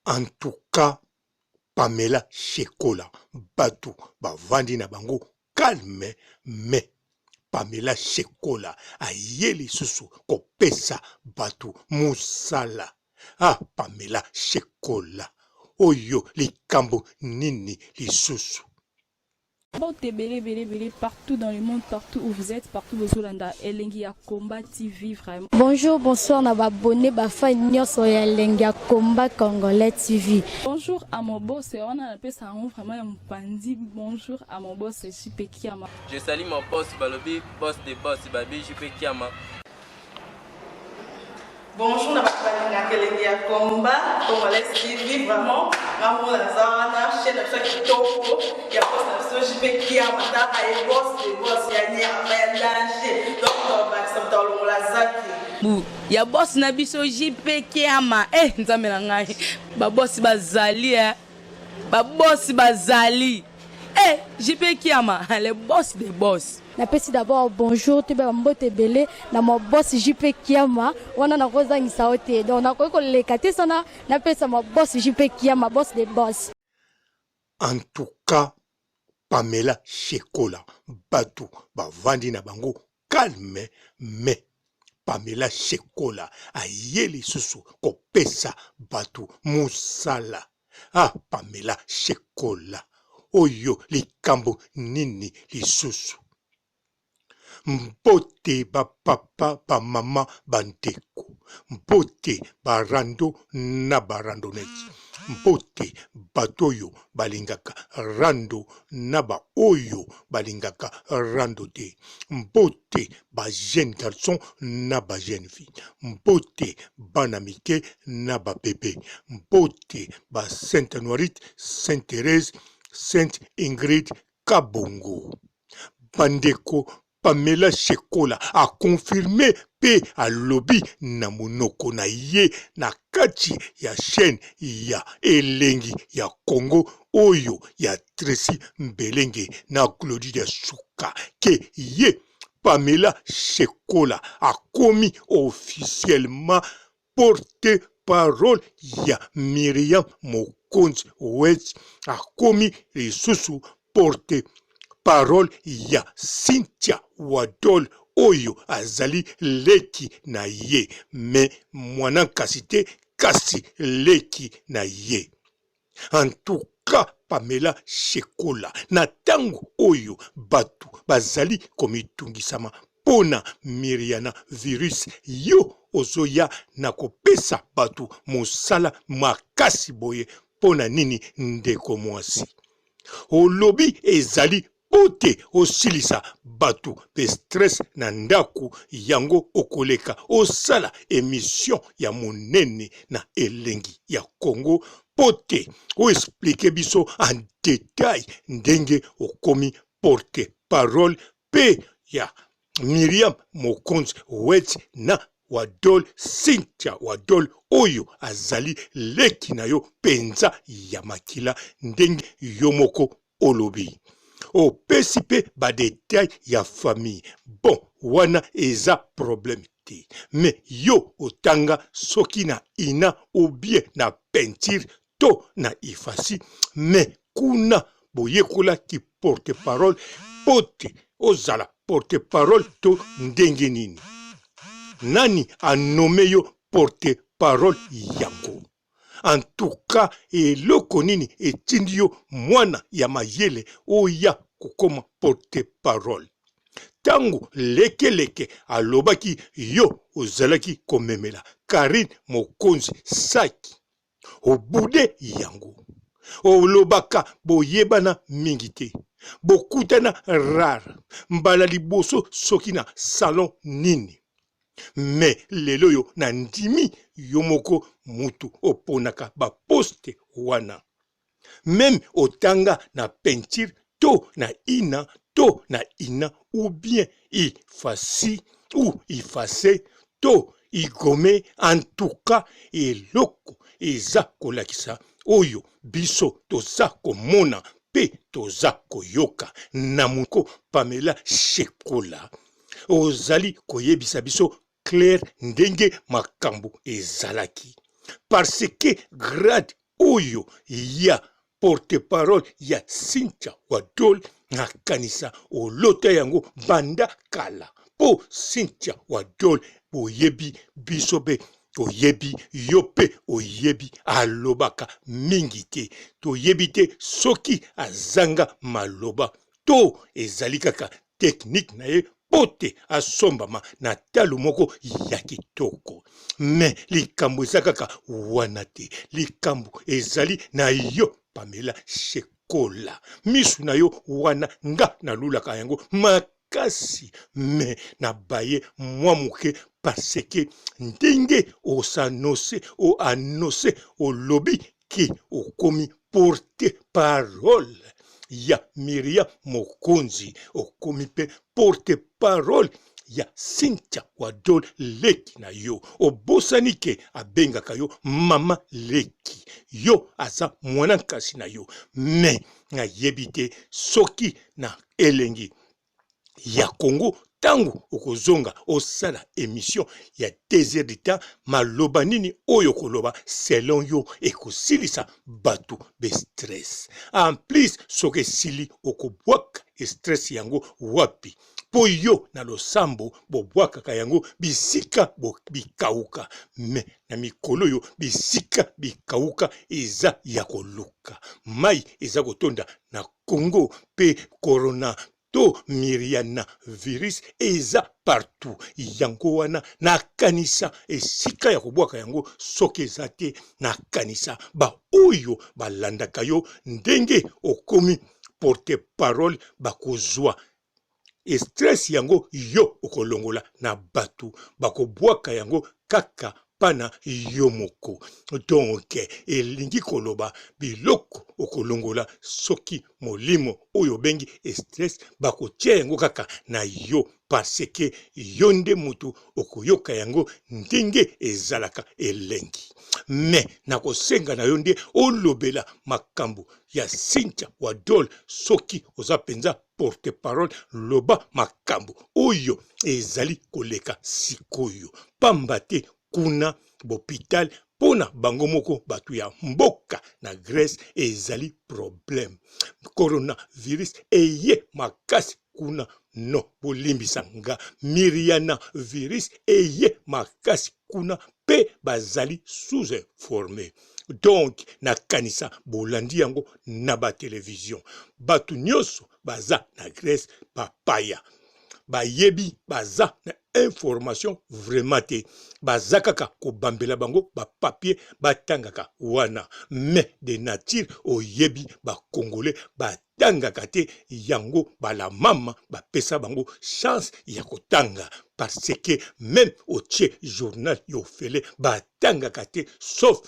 En tout cas Pamela Shekola batu bavandi na bango calme mais Pamela Shekola aye lisusu kopesa batu musala ah Pamela Shekola oyo likambo nini lisusu? Mbote ebele ebele ebele partout dans le monde partout où vous êtes partout bozolanda elengi ya combat TV vraiment. Bonjour bonsoir na ba abonné ba fan nyonso ya elengi ya combat congolais TV. Bonjour à mon boss wana napesa yango vraiment ya mopanzi bonjour à mon boss JP Kiama. Je salue mon boss balobi boss de boss babi JP Kiama. Bonjour na bato balingaka elengi ya combat congolais TV vraiment nga moko naza wana chaîne na biso ya kitoko ya boss na biso JP Kiama tala ye boss de boss ya nyama ya danger donc tobakisa moto alongola zaki bu ya boss na biso JP Kiama eh nzambe na ngai ba boss bazali eh ba boss bazali eh JP Kiama le boss de boss. Napesi d'abord bonjour toyeba ba mbote ebele na ma boss JP Kiama wana nakozangisa yo te donc nakoki koleka te sana napesa ma boss JP Kiama boss de boss. En tout cas Pamela Shekola batu bavandi na bango calme mais Pamela Shekola aye lisusu kopesa batu musala ah Pamela Shekola oyo likambo nini lisusu? Mbote ba papa ba mama ba ndeko mbote ba rando na ba randonneuse mbote bato oyo balingaka rando na ba oyo balingaka rando te mbote ba jeune garçon na ba jeune fille mbote bana mike na ba bebe mbote ba sainte anuarite sainte therese sainte ingrid kabongo bandeko Pamela Shekola a confirme pe alobi na monoko na ye na kati ya chaine ya Elengi ya Congo oyo ya Tracy Mbelenge na Glody Diasuka ke ye Pamela Shekola akomi officiellement Porte parole ya Myriam Mokonzi Wetch akomi lisusu porte parole ya Cynthia Wadol oyo azali leki na ye mais mwana nkasi te kasi leki na ye. En tout cas Pamela Shekola na tango oyo batu bazali komitungisama pona Miriana virus yo ozoya na kopesa batu mosala makasi boye pona nini ndeko mwasi? Olobi ezali mpo te osilisa batu pe stress na ndaku yango okoleka osala emission ya munene na elengi ya Congo mpo te o expliquer biso en detail ndenge okomi porte parole pe ya Miriam Mokonzi Wetch na Wadol Cynthia Wadol oyo azali leki na yo penza ya makila ndenge yo moko olobi. Opesi pe ba detail ya famille bon wana eza problème te mais yo otanga soki na ina ou bien na peinture to na ifasi mais kuna boyekola ki porte parole po te ozala porte parole to ndenge nini? Nani a nomme yo porte parole yango? En tout cas eloko nini etindi yo mwana ya mayele oya kokoma porte parole? Tango leke leke alobaki yo ozalaki komemela Carine Mokonzi saki obude yango olobaka boyebana mingi te bokutana rare mbala liboso soki na salon nini mais lelo oyo na ndimi yo moko mutu oponaka ba poste wana meme otanga na peinture to na ina to na ina ou bien ifasi ou ifase to igome en tout cas eloko eza kolakisa oyo biso toza komona pe toza koyoka na moko Pamela Shekola ozali koyebisa biso claire ndenge makambo ezalaki parce que grade. oyo ya porte-parole ya Cynthia Wadol, nakanisa olota yango banda kala mpo Cynthia Wadol boyebi biso mpe toyebi yo mpe oyebi alobaka mingi te, toyebi te soki azanga maloba to ezali kaka technique na ye mpo te asombama na talo moko ya kitoko. Me likambo eza kaka wana te, likambo ezali na yo Pamela Shekola, misu na yo wana nga nalulaka yango makasi, me na baye mwa moke parce que ndenge osanose o annonce olobi ke okomi porte parole ya Miriam Mokonzi, okomi pe porte parole ya Cynthia Wadol leki na yo. Obosani ke abengaka yo mama leki, yo aza mwana nkasi na yo. Me nayebi te soki na elengi ya Congo ntango okozonga osala emission ya 2 heures du temps, maloba nini oyo okoloba selon yo ekosilisa bato be stress? En plus soki esili okobwaka stress yango wapi? Mpo yo na losambo bobwakaka yango bisika bikauka, me na mikolo oyo bisika bikauka eza ya koluka mai eza kotonda na Congo pe corona to miriana virus eza partout, yango wana nakanisa esika ya kobwaka yango soki eza te, nakanisa ba oyo balandaka yo ndenge okomi porte parole bakozwa stress yango yo okolongola na bato bakobwaka yango kaka pana yo moko. Donc elingi koloba biloko okolongola soki molimo oyo obengi stress bakotia yango kaka na yo parce que yo nde mutu okoyoka yango ndenge ezalaka elengi. Mais nakosenga na yo nde olobela makambo ya Cynthia Wadol soki oza penza porte parole, loba makambo oyo ezali koleka sikoyo, pamba te kuna bopital pona bango moko bato ya mboka na Grèce ezali problème. Coronavirus eye makasi kuna, no bolimbisa nga, Miriana virus eye makasi kuna pe bazali sous informe. Donc nakanisa bolandi yango na ba television, bato nyonso baza na Grèce bapaya bayebi baza na information vraiment te, baza kaka kobambela bango ba papier batangaka wana, mais de nature oyebi ba congolais batangaka te, yango bala mama bapesa bango chance ya kotanga parce que meme otie journal ya ofele batangaka te sauf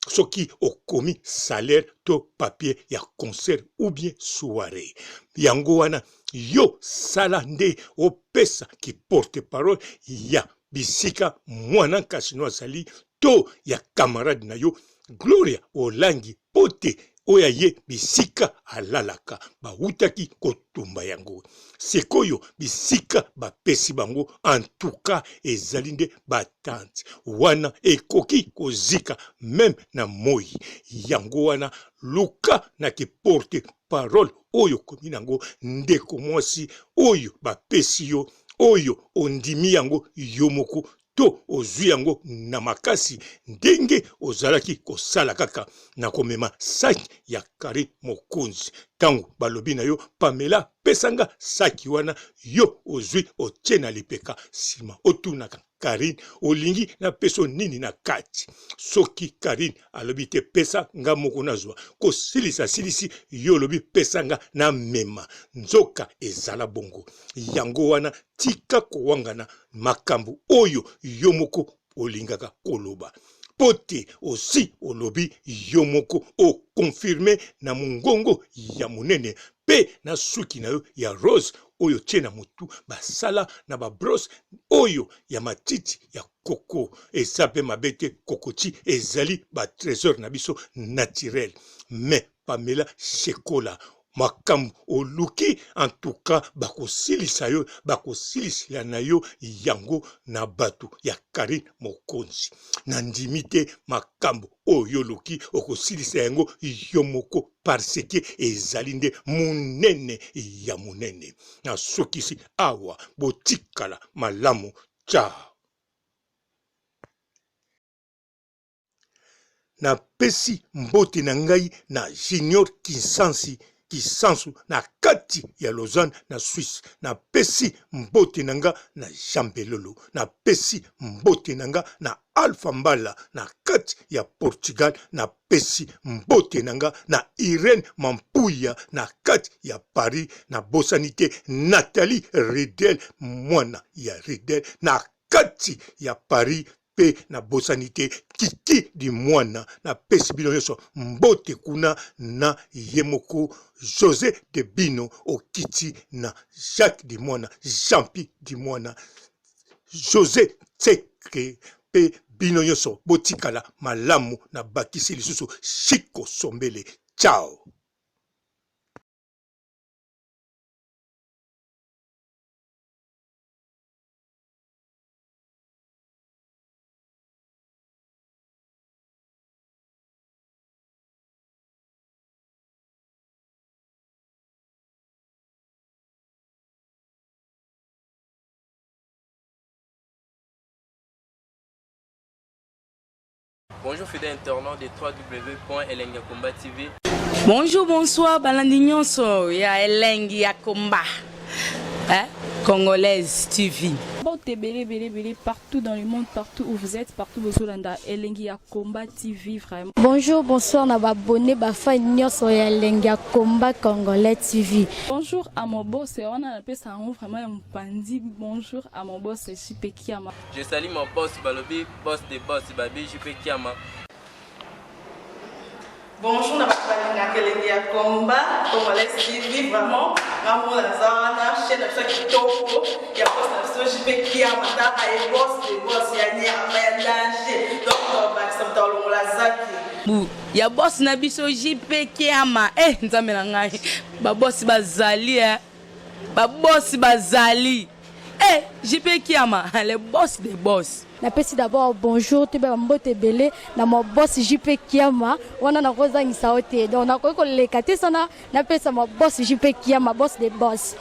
soki okomi salaire to papier ya concert ou bien soiree. Yango wana yo sala nde opesa ki porte parole ya bisika mwana nkasi no azali to ya camarade na yo Gloria Olangi mpo te oyo aye bisika alalaka bawutaki kotumba yango sikoyo bisika bapesi bango antuka ezali nde batante wana ekoki kozika meme na moi yango wana luka na kiporte parole oyo okomi nango ndeko mwasi oyo bapesi yo oyo ondimi yango yo moko to ozwi yango na makasi ndenge ozalaki kosala kaka na komema saki ya Carine Mokonzi. Ntango balobi na yo Pamela pesa nga saki wana, yo ozwi otie na lipeka, nsima otunaka Carine olingi napesa nini na kati? Soki Carine alobi te pesa nga moko nazwa, kosilisa silisi yo olobi pesa nga namema, nzoka ezala bongo. Yango wana tika kowangana makambo oyo yo moko olingaka koloba mpo te osi olobi yo moko okonfirme na mongongo ya monene mpe na suki na yo ya rose oyo tie na motu basala na babrose oyo ya matiti ya koko eza mpe mabe te kokoti ezali ba trésor na biso naturel mais Pamela Shekola. Makambo oluki en tout cas bakosilisa yo, bakosilisela na yo yango na bato ya Carine Mokonzi. Nandimi te makambo oyo oluki okosilisa yango yo moko parce que ezali nde monene ya monene. Nasukisi awa, botikala malamu, ciao. Napesi mbote na ngai na Junior Kinsansi Kisansu na kati ya Lausanne na Suisse. Napesi mbote na nga na Jean Belolo. Napesi mbote na nga na Alpha Mbala na kati ya Portugal. Napesi mbote na nga na Irène Mampuya na kati ya Paris. Nabosani te Nathalie Ridel, mwana ya Ridel na kati ya Paris pe nabosani te Kiki di Mwana. Napesi bino nyonso mbote kuna na ye moko Jose de Bino okiti na Jacques di Mwana, Jean-Pi di Mwana, Jose Tseke pe bino nyonso botikala malamu. Nabakisi lisusu Chico Sombele. Ciao. Bonjour fidèles internautes de www.elengiyakomba TV. Bonjour, bonsoir, balandi nyonso ya Elengi ya Komba. Hein? Congolaise TV. Mbote ebele ebele ebele partout dans le monde, partout où vous êtes, partout bozolanda Elengi ya Combat TV vraiment. Bonjour, bonsoir na ba abonné ba fan nyonso ya Elengi ya Combat Congolais TV. Bonjour à mon boss, wana napesa yango vraiment ya mopanzi. Bonjour à mon boss JP Kiama. Je salue mon boss balobi boss de boss babi JP Kiama. Bonjour na bato balingaka elengi ya combat congolais TV vraiment nga moko naza wana chaîne na biso ya kitoko ya boss na biso JP Kiama taka ye boss de boss ya nyama ya danger donc tobakisa moto alongola zaki Bu ya boss na biso JP Kiama eh nzambe na ngai ba boss bazali eh ba boss bazali eh JP Kiama le boss de boss. Napesi d'abord bonjour toyeba ba mbote ebele na ma boss JP Kiama wana nakozangisa yo te donc nakoki koleka te sana napesa ma boss JP Kiama boss de boss.